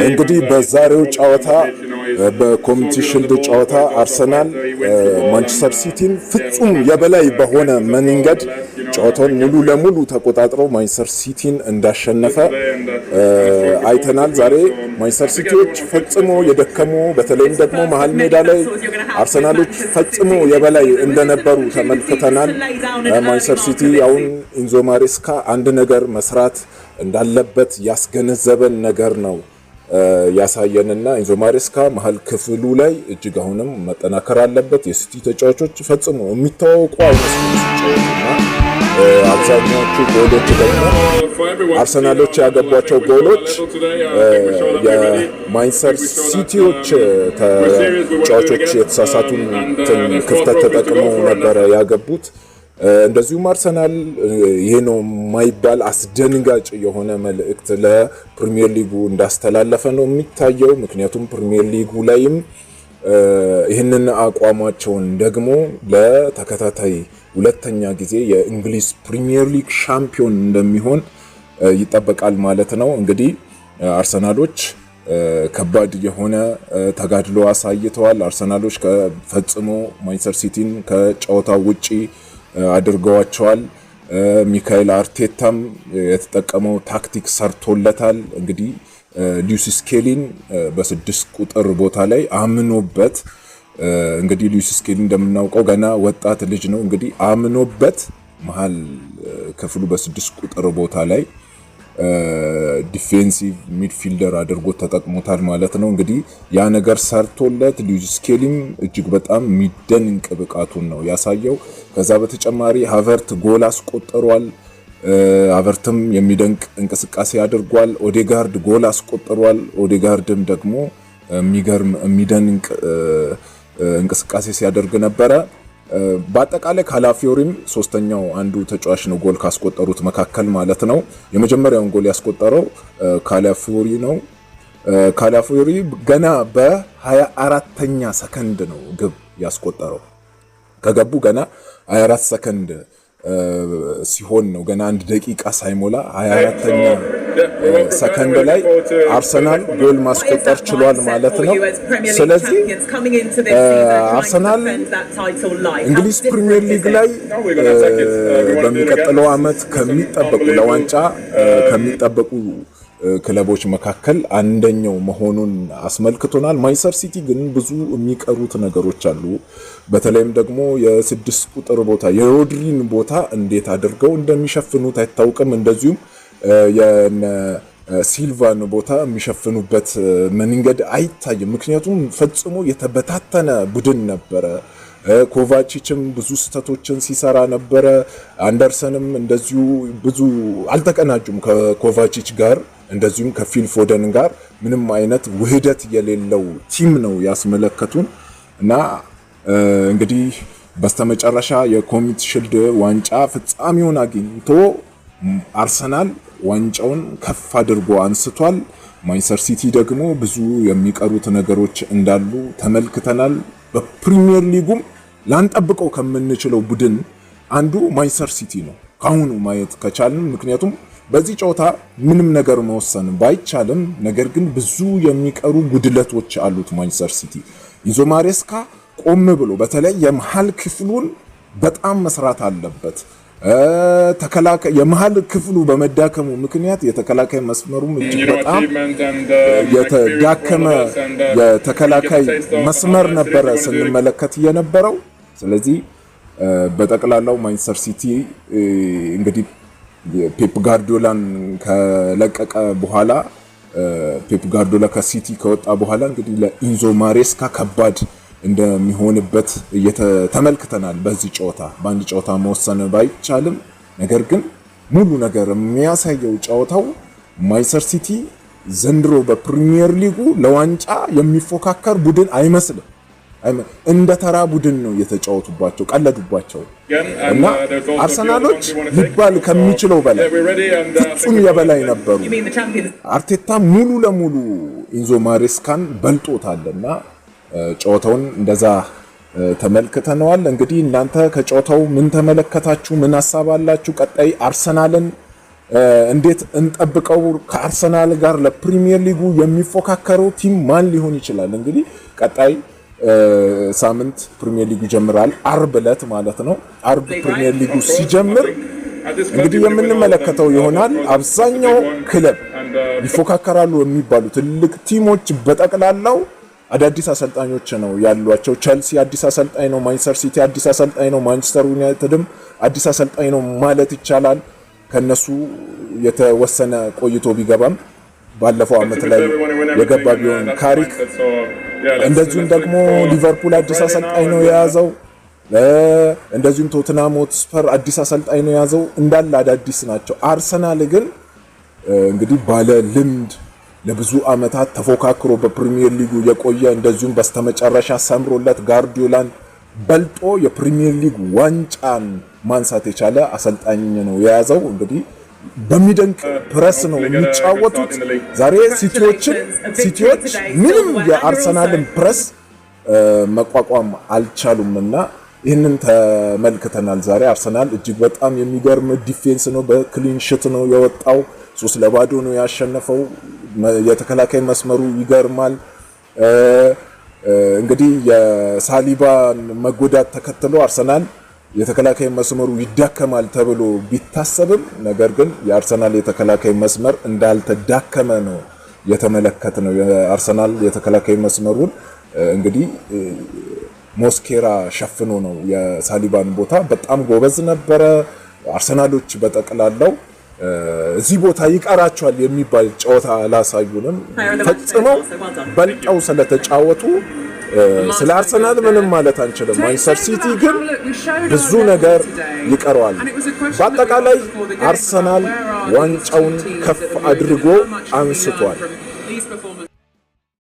እንግዲህ በዛሬው ጨዋታ በኮሚኒቲ ሽልድ ጨዋታ አርሰናል ማንቸስተር ሲቲን ፍጹም የበላይ በሆነ መንገድ ጨዋታውን ሙሉ ለሙሉ ተቆጣጥሮ ማንቸስተር ሲቲን እንዳሸነፈ አይተናል። ዛሬ ማንቸስተር ሲቲዎች ፈጽሞ የደከሙ፣ በተለይም ደግሞ መሀል ሜዳ ላይ አርሰናሎች ፈጽሞ የበላይ እንደነበሩ ተመልክተናል። ማንቸስተር ሲቲ አሁን ኢንዞ ማሬስካ አንድ ነገር መስራት እንዳለበት ያስገነዘበን ነገር ነው ያሳየንና ኢንዞ ማሬስካ መሀል ክፍሉ ላይ እጅግ አሁንም መጠናከር አለበት። የሲቲ ተጫዋቾች ፈጽሞ የሚተዋወቁ አይመስሉም ሲጫወቱና አብዛኛዎቹ ጎሎች ደግሞ አርሰናሎች ያገቧቸው ጎሎች የማንቸስተር ሲቲዎች ተጫዋቾች የተሳሳቱትን ክፍተት ተጠቅመው ነበረ ያገቡት። እንደዚሁም አርሰናል ይሄ ነው የማይባል አስደንጋጭ የሆነ መልእክት ለፕሪሚየር ሊጉ እንዳስተላለፈ ነው የሚታየው። ምክንያቱም ፕሪሚየር ሊጉ ላይም ይህንን አቋማቸውን ደግሞ ለተከታታይ ሁለተኛ ጊዜ የእንግሊዝ ፕሪሚየር ሊግ ሻምፒዮን እንደሚሆን ይጠበቃል ማለት ነው። እንግዲህ አርሰናሎች ከባድ የሆነ ተጋድሎ አሳይተዋል። አርሰናሎች ፈጽሞ ማንቸስተር ሲቲን ከጨዋታ ውጪ አድርገዋቸዋል። ሚካኤል አርቴታም የተጠቀመው ታክቲክ ሰርቶለታል። እንግዲህ ሉዊስ ስኬሊን በ6 ቁጥር ቦታ ላይ አምኖበት፣ እንግዲህ ሉዊስ ስኬሊ እንደምናውቀው ገና ወጣት ልጅ ነው። እንግዲህ አምኖበት መሀል ክፍሉ በ6 ቁጥር ቦታ ላይ defensive midfielder አድርጎ ተጠቅሞታል ማለት ነው። እንግዲህ ያ ነገር ሰርቶለት ሉዊስ ስኬሊም እጅግ በጣም የሚደንቅ ብቃቱን ነው ያሳየው። ከዛ በተጨማሪ ሀቨርት ጎል አስቆጥሯል። ሀቨርትም የሚደንቅ እንቅስቃሴ አድርጓል። ኦዴጋርድ ጎል አስቆጥሯል። ኦዴጋርድም ደግሞ የሚገርም የሚደንቅ እንቅስቃሴ ሲያደርግ ነበረ። በአጠቃላይ ካላፊዮሪም ሶስተኛው አንዱ ተጫዋች ነው ጎል ካስቆጠሩት መካከል ማለት ነው። የመጀመሪያውን ጎል ያስቆጠረው ካላፊዮሪ ነው። ካላፊዮሪ ገና በ24ተኛ ሰከንድ ነው ግብ ያስቆጠረው። ከገቡ ገና 24 ሰከንድ ሲሆን ነው፣ ገና አንድ ደቂቃ ሳይሞላ 24ተኛ ሰከንድ ላይ አርሰናል ጎል ማስቆጠር ችሏል ማለት ነው። ስለዚህ አርሰናል እንግሊዝ ፕሪሚየር ሊግ ላይ በሚቀጥለው ዓመት ከሚጠበቁ፣ ለዋንጫ ከሚጠበቁ ክለቦች መካከል አንደኛው መሆኑን አስመልክቶናል። ማንቸስተር ሲቲ ግን ብዙ የሚቀሩት ነገሮች አሉ። በተለይም ደግሞ የ6 ቁጥር ቦታ የሮድሪን ቦታ እንዴት አድርገው እንደሚሸፍኑት አይታወቅም። እንደዚሁም የነ ሲልቫን ቦታ የሚሸፍኑበት መንገድ አይታይም። ምክንያቱም ፈጽሞ የተበታተነ ቡድን ነበረ። ኮቫቺችም ብዙ ስህተቶችን ሲሰራ ነበረ። አንደርሰንም እንደዚሁ ብዙ አልተቀናጁም ከኮቫቺች ጋር፣ እንደዚሁም ከፊል ፎደን ጋር ምንም አይነት ውህደት የሌለው team ነው ያስመለከቱን። እና እንግዲህ በስተመጨረሻ የኮሚኒቲ ሽልድ ዋንጫ ፍጻሜውን አግኝቶ አርሰናል ዋንጫውን ከፍ አድርጎ አንስቷል። ማንቸስተር ሲቲ ደግሞ ብዙ የሚቀሩት ነገሮች እንዳሉ ተመልክተናል። በፕሪሚየር ሊጉም ላንጠብቀው ከምንችለው ቡድን አንዱ ማንቸስተር ሲቲ ነው ካሁኑ ማየት ከቻልን። ምክንያቱም በዚህ ጨዋታ ምንም ነገር መወሰን ባይቻልም፣ ነገር ግን ብዙ የሚቀሩ ጉድለቶች አሉት ማንቸስተር ሲቲ። ኢንዞ ማሬስካ ቆም ብሎ በተለይ የመሃል ክፍሉን በጣም መስራት አለበት። ተከላካይ የመሃል ክፍሉ በመዳከሙ ምክንያት የተከላካይ መስመሩም እጅግ በጣም የተዳከመ የተከላካይ መስመር ነበረ ስንመለከት የነበረው። ስለዚህ በጠቅላላው ማንቸስተር ሲቲ እንግዲህ ፔፕ ጋርዲዮላን ከለቀቀ በኋላ፣ ፔፕ ጋርዲዮላ ከሲቲ ከወጣ በኋላ እንግዲህ ለኢንዞ ማሬስካ ከባድ እንደሚሆንበት ተመልክተናል። በዚህ ጨዋታ በአንድ ጨዋታ መወሰን ባይቻልም፣ ነገር ግን ሙሉ ነገር የሚያሳየው ጨዋታው ማንቸስተር ሲቲ ዘንድሮ በፕሪሚየር ሊጉ ለዋንጫ የሚፎካከር ቡድን አይመስልም። እንደ ተራ ቡድን ነው የተጫወቱባቸው፣ ቀለዱባቸው እና አርሰናሎች ሊባል ከሚችለው በላይ ፍጹም የበላይ ነበሩ። አርቴታ ሙሉ ለሙሉ ኢንዞ ማሬስካን በልጦታልና ጨዋታውን እንደዛ ተመልክተነዋል። እንግዲህ እናንተ ከጨዋታው ምን ተመለከታችሁ? ምን ሀሳብ አላችሁ? ቀጣይ አርሰናልን እንዴት እንጠብቀው? ከአርሰናል ጋር ለፕሪሚየር ሊጉ የሚፎካከረው team ማን ሊሆን ይችላል? እንግዲህ ቀጣይ ሳምንት ፕሪሚየር ሊጉ ይጀምራል። አርብ ዕለት ማለት ነው። አርብ ፕሪሚየር ሊጉ ሲጀምር እንግዲህ የምንመለከተው ይሆናል። አብዛኛው ክለብ ይፎካከራሉ የሚባሉ ትልቅ team ኦች በጠቅላላው አዳዲስ አሰልጣኞች ነው ያሏቸው። ቸልሲ አዲስ አሰልጣኝ ነው። ማንቸስተር ሲቲ አዲስ አሰልጣኝ ነው። ማንቸስተር ዩናይትድም አዲስ አሰልጣኝ ነው ማለት ይቻላል። ከነሱ የተወሰነ ቆይቶ ቢገባም ባለፈው አመት ላይ የገባ ቢሆን ካሪክ፣ እንደዚሁም ደግሞ ሊቨርፑል አዲስ አሰልጣኝ ነው የያዘው። እንደዚሁም ቶትናም ሆትስፐር አዲስ አሰልጣኝ ነው የያዘው። እንዳለ አዳዲስ ናቸው። አርሰናል ግን እንግዲህ ባለ ልምድ፣ ለብዙ አመታት ተፎካክሮ በፕሪሚየር ሊጉ የቆየ፣ እንደዚሁም በስተመጨረሻ ሰምሮለት ጋርዲዮላን በልጦ የፕሪሚየር ሊግ ዋንጫን ማንሳት የቻለ አሰልጣኝ ነው የያዘው። እንግዲህ በሚደንቅ ፕረስ ነው የሚጫወቱት። ዛሬ ሲቲዎች ምንም የአርሰናልን ፕረስ መቋቋም አልቻሉም እና ይህንን ተመልክተናል። ዛሬ አርሰናል እጅግ በጣም የሚገርም defense ነው፣ በ clean sheet ነው የወጣው። 3-0 ነው ያሸነፈው። የተከላካይ መስመሩ ይገርማል። እንግዲህ የሳሊባን መጎዳት ተከትሎ አርሰናል የተከላካይ መስመሩ ይዳከማል ተብሎ ቢታሰብም ነገር ግን የአርሰናል የተከላካይ መስመር እንዳልተዳከመ ነው የተመለከትነው። የአርሰናል የተከላካይ መስመሩን እንግዲህ ሞስኬራ ሸፍኖ ነው የሳሊባን ቦታ፣ በጣም ጎበዝ ነበረ። አርሰናሎች በጠቅላላው እዚህ ቦታ ይቀራቸዋል የሚባል ጨዋታ አላሳዩንም። ፈጽመው በልጠው ስለተጫወቱ ስለ አርሰናል ምንም ማለት አንችልም። ማንቸስተር ሲቲ ግን ብዙ ነገር ይቀረዋል። በአጠቃላይ አርሰናል ዋንጫውን ከፍ አድርጎ አንስቷል።